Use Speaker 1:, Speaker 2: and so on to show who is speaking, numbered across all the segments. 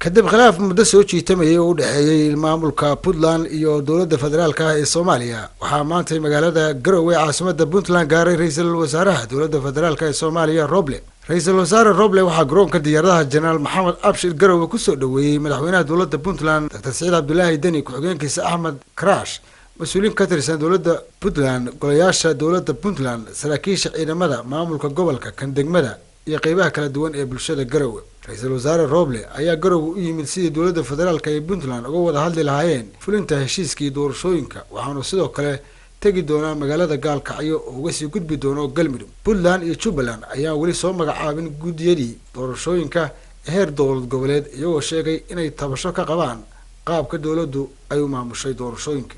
Speaker 1: Kadib khilaaf muddo soo jiitamayay oo u dhexeeyey maamulka Puntland iyo dowladda federaalka ah ee Soomaaliya, waxaa maantay magaalada Garowe, caasimada Puntland, gaaray ra-iisul wasaaraha dowladda federaalka ee Soomaaliya, Roble. Ra-iisul wasaare Roble waxaa garoonka diyaaradaha Jenaraal Maxamed Abshir Garowe kusoo dhoweeyey madaxweynaha dowladda Puntland, Dr Siciid Cabdulaahi Deni, ku-xigeenkiisa Axmed Karash, mas-uuliyiin ka tirsan dowladda Puntland, golayaasha dowladda Puntland, saraakiisha ciidamada, maamulka gobolka, kan degmada iyo qeybaha kala duwan ee bulshada Garowe. Ra-iisul wasaare Roble ayaa Garowe u yimid sidii dowladda federaalka ee Puntland uga wada hadli lahaayeen fulinta heshiiskii doorashooyinka, waxaanu sidoo kale tegi doonaa magaalada Gaalkacyo oo uga sii gudbi doono Galmudug. Puntland iyo Jubbaland ayaan weli soo magacaabin guddiyadii doorashooyinka heer dowlad goboleed, iyagoo sheegay inay tabasho ka qabaan qaabka dowladdu ay u maamushay doorashooyinka.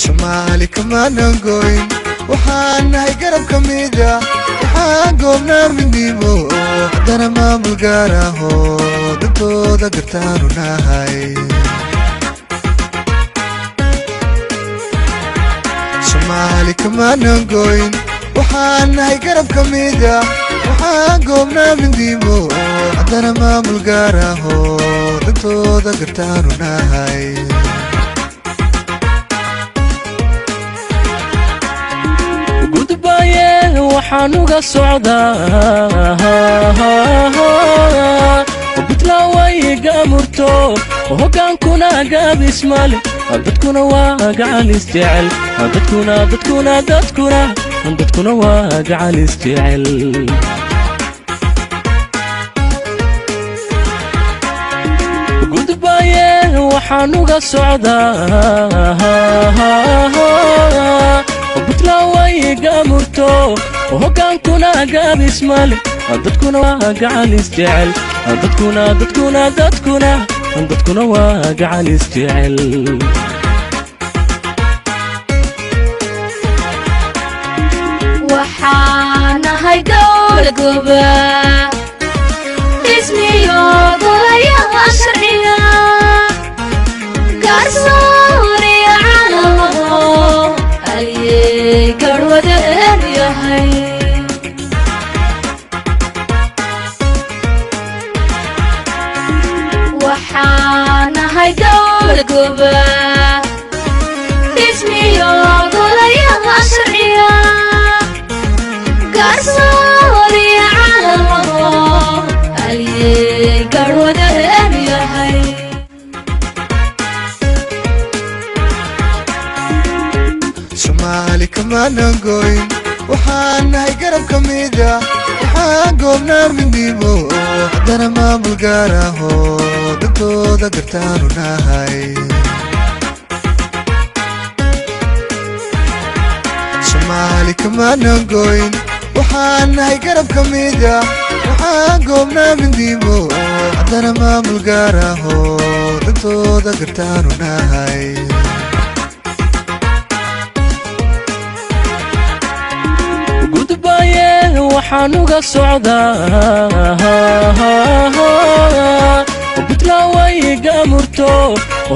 Speaker 2: Soomaali kamaanan goyn, waxaan nahay garab ka mida, waxaan goobnaa midnimo, haddana maamul gaar aho dantooda gartaanu nahay. Soomaali kamaanan goyn, waxaan nahay garab ka mida, waxaan goobnaa midnimo, haddana maamul gaar aho dantooda gartaanu nahay.
Speaker 3: Gudbaye waxaan uga socdaa Puntland way gaamurto, hogaankuna gaabismale, dadkuna waa gacal isjecel, dadkuna dadkuna dadkuna dadkuna waa gacal isjecel. Gudbaye waxaan uga socdaa Puntland way gaamurto, hogaankuna gaabismale, dadkuna waa gacal isjecel, dadkuna dadkuna dadkuna dadkuna waa gacal isjecel.
Speaker 4: Waxaan nahay dowlad goba dhismiyo golayaha sharciga, garsooriya caalamo ayay garwadeen yahay. Waxaan nahay dowlad goba dhismiyo golayaha sharciga, garsooriya caalamo ayay garwadeen yahay.
Speaker 2: Soomaali kamaanan goyn, waxaan nahay garab ka mida, waxaan goobnaa midnimo, haddana maamul gaar aho dantooda gartaanu nahay. Soomaali kamaanan goyn, waxaan nahay garab ka mida, waxaan goobnaa midnimo, haddana maamul gaar aho dantooda gartaanu nahay.
Speaker 3: Gudbaye waxaan uga socdaa Puntland way gaamurto,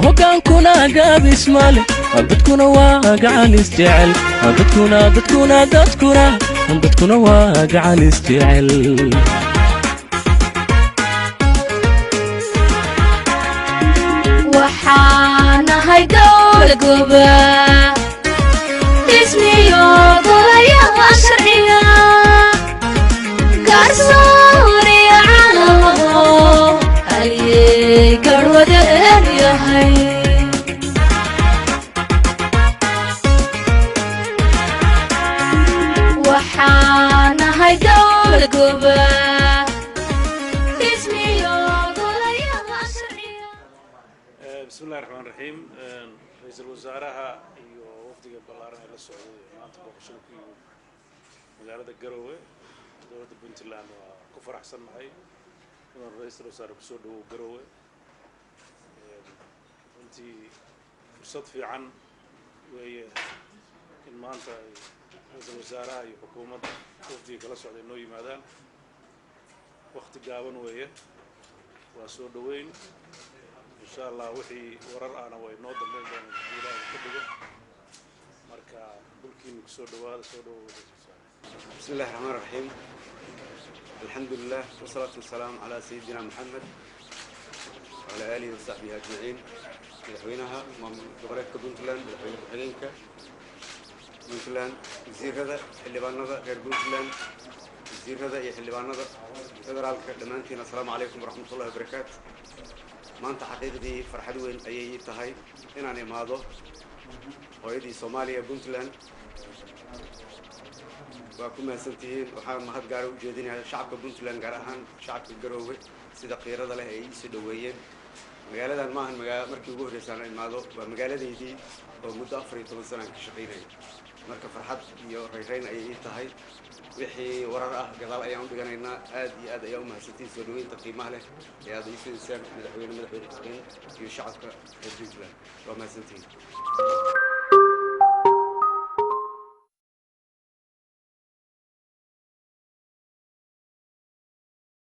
Speaker 3: hogaankuna gaabismale, dadkuna waa gacal isjecel, dadkuna dadkuna dadkuna dadkuna waa gacal isjecel.
Speaker 4: Waxaan nahay dowlad goba dhismiyo golayaha sharciga, garsooriya caalamo ayay garwadeen yahay. Waxaan nahay dowlad goba dhismiyo golayaha sharciga.
Speaker 5: Bismi illahi raxmaan raxiim. Ra-iisul wasaaraha iyo wafdiga ballaaran ee la socday maanta booqashada ku yimid magaalada Garowe, dowladda Puntland, waa ku faraxsannahay inuu ra-iisul wasaare kusoo dhawow Garowe. Runtii fursad fiican weeye in maanta ay ra-iisul wasaaraha iyo xukuumadda wafdiga kala socday noo yimaadaan. Wakti gaaban weeye, waa soo dhoweyn. Insha Allah wixii warar ahna way noo dambeyn doonaan haddii Ilaahay ka dhigo. Marka dhulkiinu kusoo dhawaada, soo dhawow, ra-iisul wasaare.
Speaker 6: بسم الله الرحمن الرحيم، الحمد لله والصلاة والسلام على سيدنا محمد وعلى آله وصحبه أجمعين. Madaxweynaha maamul goboleedka Puntland, madaxweyne ku-xigeenka Puntland, wasiirada, xildhibaanada reer Puntland, wasiirada iyo xildhibaanada federaalka, dhammaantiin assalaamu calaykum waraxmatullahi wabarakaatu. Maanta xaqiiqdii farxad weyn ayay ii tahay inaan imaado hooyadii Soomaaliya, Puntland. Waa ku mahadsantihiin. Waxaan mahad gaara u jeedinayaa shacabka Puntland, gaar ahaan shacabka Garoowe, sida qiirada leh ay iisoo dhoweeyeen. Magaaladan maahan markii ugu horreysaan imaado, waa magaaladaydii oo muddo 14 sana aan ka shaqaynayay. Marka farxad iyo rayrayn ayay ii tahay. Wixii warar ah gadaal ayaan u dhiganaynaa. Aad iyo aad ayaa u mahadsantihiin soo dhaweynta qiimaha leh ee aad ii fidiysaan, madaxweyne, madaxweyne ku-xigeen iyo shacabka reer Puntland. Waa mahadsantihiin.